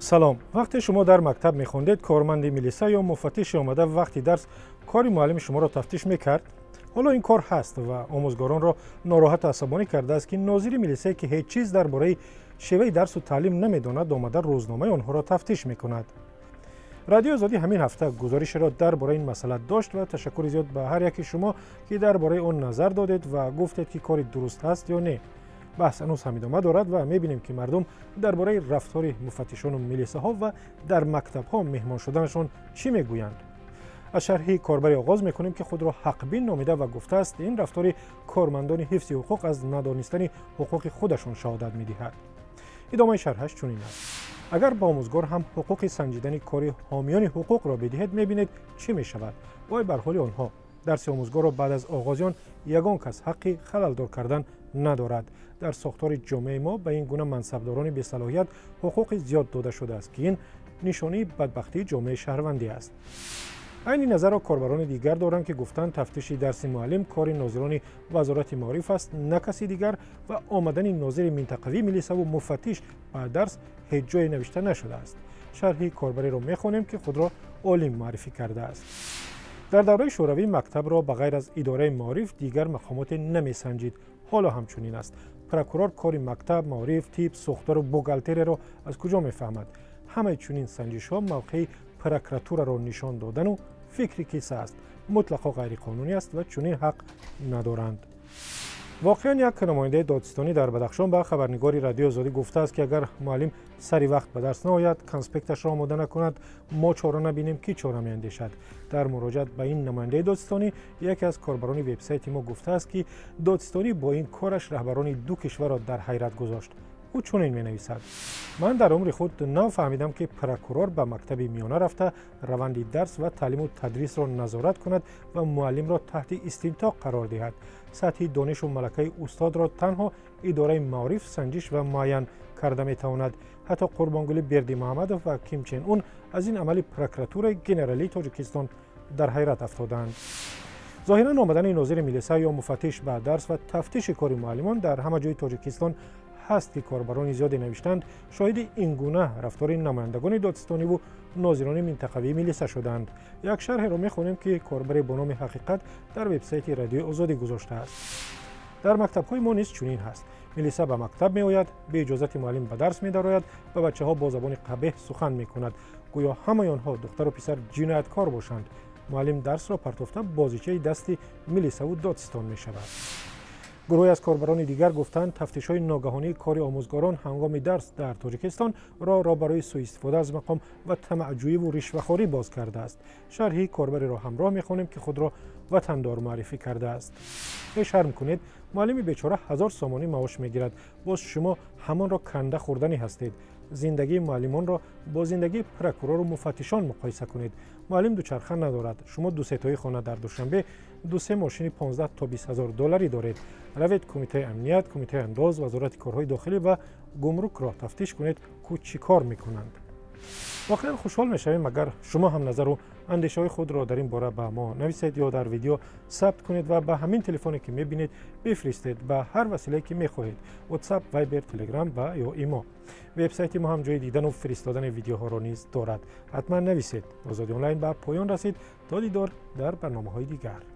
Салом. Вақте шумо дар мактаб мехондед, корманди милиса ё муфаттише омада вақти дарс кори муаллими шуморо тафтиш мекард? Ҳоло ин кор ҳаст ва омӯзгоронро нороҳату асабонӣ кардааст, ки нозири милисае, ки ҳеҷ чиз дар бораи шеваи дарсу таълим намедонад, омада рӯзномаи онҳоро тафтиш мекунад. Радиои Озодӣ ҳамин ҳафта гузоришеро дар бораи ин масъала дошт ва ташаккури зиёд ба ҳар яки шумо, ки дар бораи он назар додед ва гуфтед, ки кори дуруст ҳаст ё не. Баҳс ҳанӯз ҳам идома дорад ва мебинем, ки мардум дар бораи рафтори муфаттишону милисаҳо ва дар мактабҳо меҳмон шуданашон чӣ мегӯянд. Аз шарҳи корбаре оғоз мекунем, ки худро ҳақбин номида ва гуфтааст, ин рафтори кормандони ҳифзи ҳуқуқ аз надонистани ҳуқуқи худашон шаҳодат медиҳад. Идомаи шарҳаш чунин аст: агар ба омӯзгор ҳам ҳуқуқи санҷидани кори ҳомиёни ҳуқуқро бидиҳед, мебинед, чӣ мешавад. Вой бар ҳоли онҳо. Дарси омӯзгорро баъд аз оғози он ягон кас ҳаққи халалдор кардан надорад. Дар сохтори ҷомеаи мо ба ин гуна мансабдорони бесалоҳият ҳуқуқи зиёд дода шудааст, ки ин нишонаи бадбахтии ҷомеаи шаҳрвандӣ аст. Айни назарро корбарони дигар доранд, ки гуфтанд, тафтиши дарси муаллим кори нозирони Вазорати маориф аст, на каси дигар, ва омадани нозири минтақавии милисаву муфаттиш ба дарс ҳеҷ ҷое навишта нашудааст. Шарҳи корбареро мехонем, ки худро олим муаррифӣ кардааст. Дар давраи шӯравӣ мактабро ба ғайр аз идораи маориф дигар мақомоте намесанҷид. Ҳоло ҳамчунин аст. Прокурор кори мактаб, маориф, тиб, сӯхтору бухгалтерияро аз куҷо мефаҳмад? Ҳамаи чунин санҷишҳо мавқеи прокуратураро нишон додану фикри киса аст, мутлақо ғайриқонунӣ аст ва чунин ҳақ надоранд. Воқеан, як намояндаи додситонӣ дар Бадахшон ба хабарнигори Радиои Озодӣ гуфтааст, ки агар муаллим сари вақт ба дарс наояд, конспекташро омода накунад, мо чора набинем, кӣ чора меандешад? Дар муроҷиат ба ин намояндаи додситонӣ яке аз корбарони вебсайти мо гуфтааст, ки додситонӣ бо ин кораш раҳбарони ду кишварро дар ҳайрат гузошт. Ӯ чунин менависад: ман дар умри худ нав фаҳмидам, ки прокурор ба мактаби миёна рафта, раванди дарс ва таълиму тадрисро назорат кунад ва муаллимро таҳти истинтоқ қарор диҳад. Сатҳи донишу малакаи устодро танҳо идораи маориф санҷиш ва муайян карда метавонад. Ҳатто Қурбонгулӣ Бердимуҳаммадов ва Ким Чен Ун аз ин амали Прокуратураи генералии Тоҷикистон дар ҳайрат афтодаанд. Зоҳиран, омадани нозири милиса ё муфаттиш ба дарс ва тафтиши кори муаллимон дар ҳама ҷои Тоҷикистон ҳаст, ки корбарони зиёде навиштанд, шоҳиди ин гуна рафтори намояндагони додситониву нозирони минтақавии милиса шуданд. Як шарҳеро мехонем, ки корбаре бо номи Ҳақиқат дар вебсайти Радиои Озодӣ гузоштааст. Дар мактабҳои мо низ чунин ҳаст. Милиса ба мактаб меояд, бе иҷозати муаллим ба дарс медарояд, ба бачаҳо бо забони қабеҳ сухан мекунад, гӯё ҳамаи онҳо, духтару писар, ҷинояткор бошанд. Муаллим дарсро партофта, бозичаи дасти милисаву додситон мешавад. Гурӯҳе аз корбарони дигар гуфтанд, тафтишҳои ногаҳонии кори омӯзгорон ҳангоми дарс дар Тоҷикистон роҳро барои сӯистифода аз мақом ва тамаъҷӯиву ришвахорӣ боз кардааст. Шарҳи корбареро ҳамроҳ мехонем, ки худро Ватандор муаррифӣ кардааст. Шарм кунед, муаллими бечора 1000 сомонӣ маош мегирад, боз шумо ҳамонро канда хӯрданӣ ҳастед. Зиндагии муаллимонро бо зиндагии прокурору муфаттишон муқоиса кунед. Муаллим дучарха надорад, шумо дусетои хона дар Душанбе, дусе мошини 15 то 20 ҳазор долларӣ доред. Равед, Кумитаи амният, Кумитаи андоз, Вазорати корҳои дохилӣ ва гумрукро тафтиш кунед, ку чӣ кор мекунанд. Воқеан, хушҳол мешавем, агар шумо ҳам назару андешаҳои худро дар ин бора ба мо нависед ё дар видео сабт кунед ва ба ҳамин телефоне, ки мебинед, бифиристед, ба ҳар василае, ки мехоҳед: WhatsApp, Viber, Telegram ва ё имо. Вебсайти мо ҳам ҷои дидану фиристодани видеоҳоро низ дорад. Ҳатман нависед. Озодӣ онлайн ба поён расид. То дидор дар барномаҳои дигар.